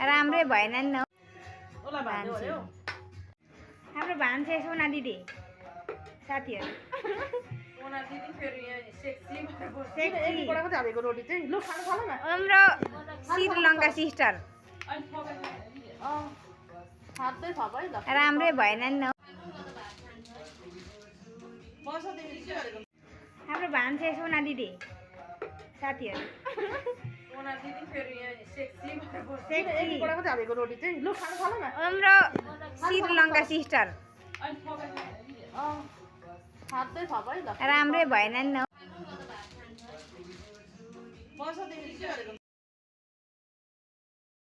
राम्रै भएन नि हाम्रो भान्से सोना दिदी साथीहरू हाम्रो श्रीलङ्का सिस्टर राम्रै भएन नि हाम्रो भान्से सोना दिदी साथीहरू हाम्रो श्रीलङ्का सिस्टर राम्रै भएन नि